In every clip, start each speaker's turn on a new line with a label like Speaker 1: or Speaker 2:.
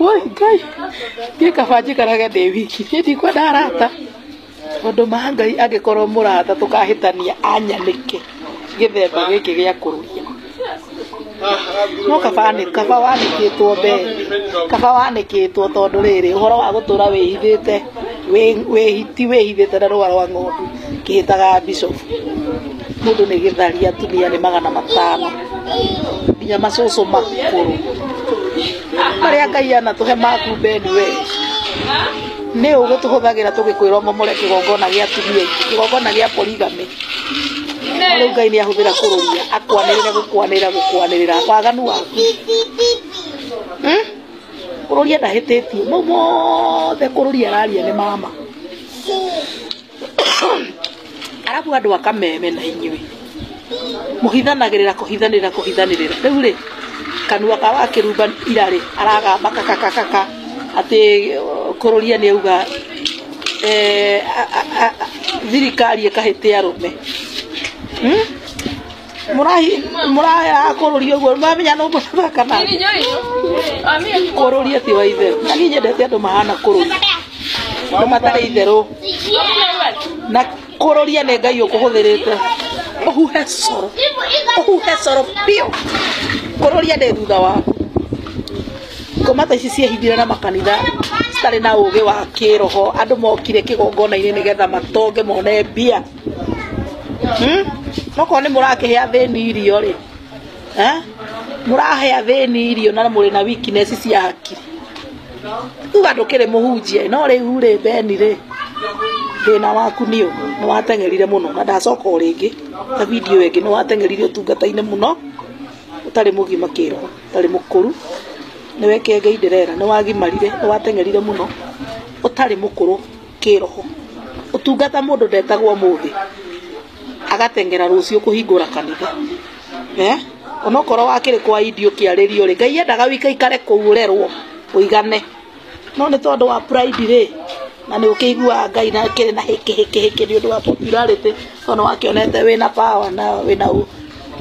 Speaker 1: Woi Ngai, niĩ kaba njikarage ndĩ wiki, niĩ ndikwenda arata. Tondũ ma Ngai angĩkorwo mũrata tũkahĩtania anyanĩke gĩthemba gĩkĩ gĩa kũrũria. No kaba nĩ kaba wanĩkĩtwo mbere, kaba wanĩkĩtwo tondũ rĩrĩ ũhoro wa gũtũra wĩhithĩte wĩ hiti wĩhithĩte na rũa rwa ng'ondu kĩhĩtaga bishop. Mũndũ nĩ gĩtharia atumia nĩ 500 nginya macũcũ makũrũ. Marĩa Ngai anatũhe maku Ben we nĩ ũgũtũhũthagĩra tũgĩkwĩra ũmomore kĩgongona gĩa atumia aingĩ, kĩgongona gĩa polygamy. No rĩu Ngai nĩ ahũthĩra kũrũria akwanĩrĩre gũkwanĩrĩra gũkwanĩrĩra waganu waku. Kũrũria ndahĩtĩtie mau mothe kũrũria araria nĩ mama. Arabu andũ a Kameme na inyuĩ mũhithanagĩrĩra kũhithanĩrĩra kũhithanĩrĩra. Rĩu rĩ kanua ka wakĩrumba ira rĩ aragamba kakakakaka atĩ kũrũria nĩ auga thirikari ĩkahĩtia arũme. Mũrakũrũria ũguo mũramenya nũ mũrathaka nake. Kũrũria ti wa itherũ. Na niĩ nyendete andũ mahana kũrũria, andũ matarĩ itherũ. Na kũrũria nĩ Ngai ũkũhũthĩrĩte. Ũhuhe coro, ũhuhe coro biũ. Kũrũria ndĩ thutha waku. Ngoma ta ici ciehithire na makanitha citarĩ na ũgĩ wa kĩroho. Andũ mokire kĩgongona-inĩ nĩgetha matonge mone mbia. Nokorwo nĩ mũrakĩhe athĩni irio rĩ, mũrahe athĩni irio na mũrĩ na weakness cia hakiri. Uga ndũkĩrĩ mũhunjia no rĩu rĩ Ben rĩ thĩna waku nĩ ũũ nĩ wateng'erire mũno na ndacoka o rĩngĩ ta video ĩngĩ nĩ wateng'erire ũtungata-inĩ mũno ũtarĩ mũgima kĩroho ũtarĩ mũkũru nĩ weke Ngai ndĩrera nĩ wagimarire nĩ wateng'erire mũno ũtarĩ mũkũrũ kĩroho. Ũtungata mũndũ ndetagwo ũmũthĩ agateng'era rũciũ kũhingũra kanitha. Onokorwo wakĩrĩ kwa Idi ũkĩarĩrio rĩ Ngai endaga wĩikaikare kũu ũrerwo ũigane. No nĩ tondũ wa pride rĩ na nĩ ũkĩiguaga Ngai na kĩrĩ na hĩkĩ hĩkĩ hĩkĩ nĩ ũndũ wa popularity tondũ nĩ wakĩonete wĩna power na wĩna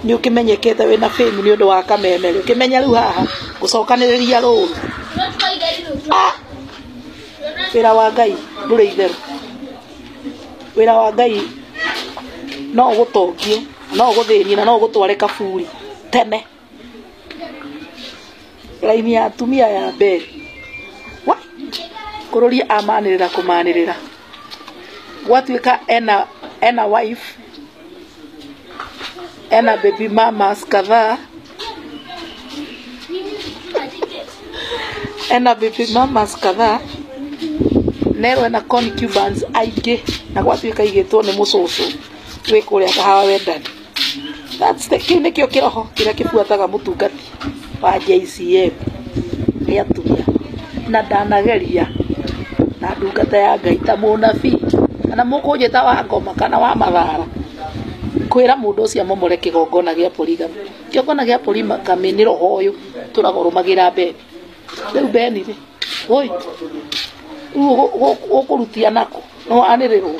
Speaker 1: nĩ ũkĩmenyekete wĩna fame nĩ ũndũ wa Kameme rĩ ũkĩmenya rĩu haha gũcokanĩrĩria rũru. Wĩra wa Ngai ndũrĩ itherũ. Wĩra wa Ngai no ũgũtongie, no ũgũthĩnie na no ũgũtware kaburi tene. Raini ya atumia ya Ben. Kũrũria amanĩrĩra kũmanĩrĩra. Gwatuĩka ena wife, ena baby mamas kadhaa, ena baby mamas kadhaa, nerwo ena concubines aingĩ na gwatuĩka aigĩtwo nĩ mũcũcũ wĩ kũrĩa kahawa wendani. That's the kĩu nĩkĩo kĩroho kĩrĩa kĩbuataga mũtungati wa JCM nĩ atumia. Na ndanageria na ndungata ya Ngai ta mũnabii kana mũkũnjĩta wa ngoma kana wa mathara kwĩra mũndũ ũcio amomore kĩgongona gĩa polygamy. Kĩgongona gĩa polygamy nĩ roho ũyũ tũragũrũmagĩra Ben. Rĩu Ben rĩ, woi, rĩu ũkũrutia nakũ? No wanĩrĩrwo.